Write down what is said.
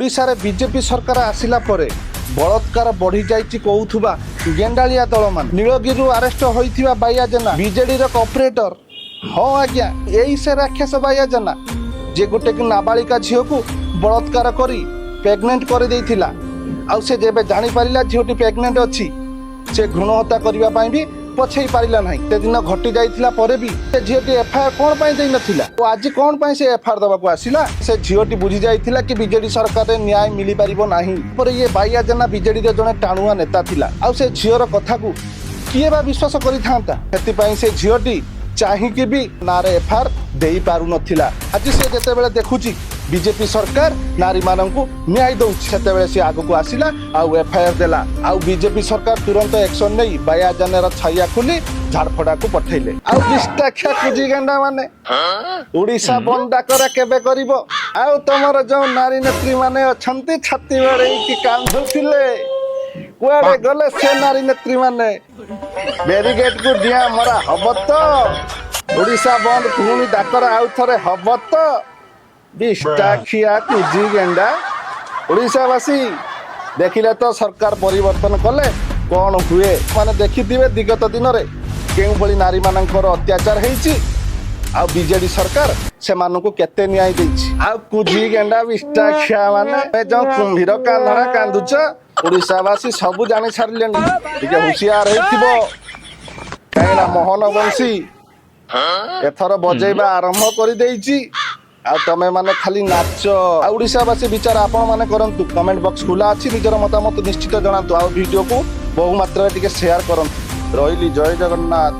ଓଡ଼ିଶାରେ ବିଜେପି ସରକାର ଆସିଲା ପରେ ବଳାତ୍କାର ବଢ଼ିଯାଇଛି କହୁଥିବା ଗେଣ୍ଡାଳିଆ ଦଳମାନେ, ନୀଳଗିରିରୁ ଆରେଷ୍ଟ ହୋଇଥିବା ବାଇଆ ଜେନା ବିଜେଡିର କର୍ପୋରେଟର। ହଁ ଆଜ୍ଞା, ଏଇ ସେ ରାକ୍ଷସ ବାଇଆ ଜେନା, ଯେ ଗୋଟେ ନାବାଳିକା ଝିଅକୁ ବଳାତ୍କାର କରି ପ୍ରେଗନେଣ୍ଟ କରିଦେଇଥିଲା। ଆଉ ସେ ଯେବେ ଜାଣିପାରିଲା ଝିଅଟି ପ୍ରେଗନେଣ୍ଟ ଅଛି, ସେ ଭ୍ରୂଣ ହତ୍ୟା କରିବା ପାଇଁ ବି ପଛେଇ ପାରିଲା ନାହିଁ। ସେଦିନ ଘଟି ଯାଇଥିଲା ପରେ ବି ସେ ଝିଅଟି ଏଫଆଇଆର କ'ଣ ପାଇଁ ଦେଇନଥିଲା ଓ ଆଜି କ'ଣ ପାଇଁ ସେ ଏଫଆଇଆର ଦେବାକୁ ଆସିଲା? ସେ ଝିଅଟି ବୁଝି ଯାଇଥିଲା କି ବିଜେଡି ସରକାରରେ ନ୍ୟାୟ ମିଳିପାରିବ ନାହିଁ। ପରେ ଇଏ ବାଇଆ ଜେନା ବିଜେଡିର ଜଣେ ଟାଣୁଆ ନେତା ଥିଲା ଆଉ ସେ ଝିଅର କଥାକୁ କିଏ ବା ବିଶ୍ୱାସ କରିଥାନ୍ତା? ସେଥିପାଇଁ ସେ ଝିଅଟି ଚାହିଁକି ବି ନାଁରେ ଏଫଆଇଆର ଦେଇପାରୁନଥିଲା। ଆଜି ସେ ଯେତେବେଳେ ଦେଖୁଛି ବିଜେପି ସରକାର ନାରୀମାନଙ୍କୁ ନ୍ୟାୟ ଦଉଛି, ସେତେବେଳେ ସେ ଆଗକୁ ଆସିଲା ଆଉ ଏଫଆଇଆର ଦେଲା। ଆଉ ବିଜେପି ସରକାର ତୁରନ୍ତ ଆକ୍ସନ ନେଇ ବାୟା ଜେନାର ଛାଇଆ ଖୋଲି ଝାଡ଼ଫଡ଼ାକୁ ପଠେଇଲେ। ଆଉ ବିଷ୍ଟାଖିଆ କୁଜି ଗେଣ୍ଡା ମାନେ, ଓଡ଼ିଶା ବନ୍ଦ ଡାକରା କେବେ କରିବ? ଆଉ ତମର ଯୋଉ ନାରୀ ନେତ୍ରୀ ମାନେ ଅଛନ୍ତି, ଛାତି ବାଡ଼େଇକି କାନ୍ଦୁଥିଲେ, କୁଆଡେ ଗଲେ ସେ ନାରୀ ନେତ୍ରୀ ମାନେ? ବ୍ୟାରିଗେଟ କୁ ଡିଆଁ ମରା ହବ ତ? ଓଡ଼ିଶା ବନ୍ଦ ପୁଣି ଡାକରା ଆଉ ଥରେ ହବ ତ, ବିଷ୍ଟାଖିଆ କୁଜି ଗେଣ୍ଡା? ଓଡ଼ିଶାବାସୀ ଦେଖିଲେ ତ ସରକାର ପରିବର୍ତ୍ତନ କଲେ କଣ ହୁଏ। ମାନେ ଦେଖିଥିବେ ବିଗତ ଦିନରେ କେଉଁଭଳି ନାରୀମାନଙ୍କର ଅତ୍ୟାଚାର ହେଇଛି ଆଉ ବିଜେଡି ସରକାର ସେମାନଙ୍କୁ କେତେ ନ୍ୟାୟ ଦେଇଛି। ଆଉ କୁଜି ଗେଣ୍ଡା ବିଷ୍ଟାଖିଆ ମାନେ, ଏ ଯୋଉ କୁମ୍ଭୀର କାନ୍ଦଣା କାନ୍ଦୁଛ, ଓଡ଼ିଶାବାସୀ ସବୁ ଜାଣି ସାରିଲେଣି। ଟିକେ ହୁସିଆର ହେଇଥିବ, କାହିଁକିନା ମୋହନ ବଂଶୀ ଏଥର ବଜେଇବା ଆରମ୍ଭ କରିଦେଇଛି ଆଉ ତମେ ମାନେ ଖାଲି ନାଚ। ଆଉ ଓଡ଼ିଶାବାସୀ, ବିଚାର ଆପଣ ମାନେ କରନ୍ତୁ। କମେଣ୍ଟ ବକ୍ସ ଖୋଲା ଅଛି, ନିଜର ମତାମତ ନିଶ୍ଚିତ ଜଣାନ୍ତୁ ଆଉ ଭିଡିଓକୁ ବହୁ ମାତ୍ରାରେ ଟିକେ ସେୟାର କରନ୍ତୁ। ରହିଲି, ଜୟ ଜଗନ୍ନାଥ।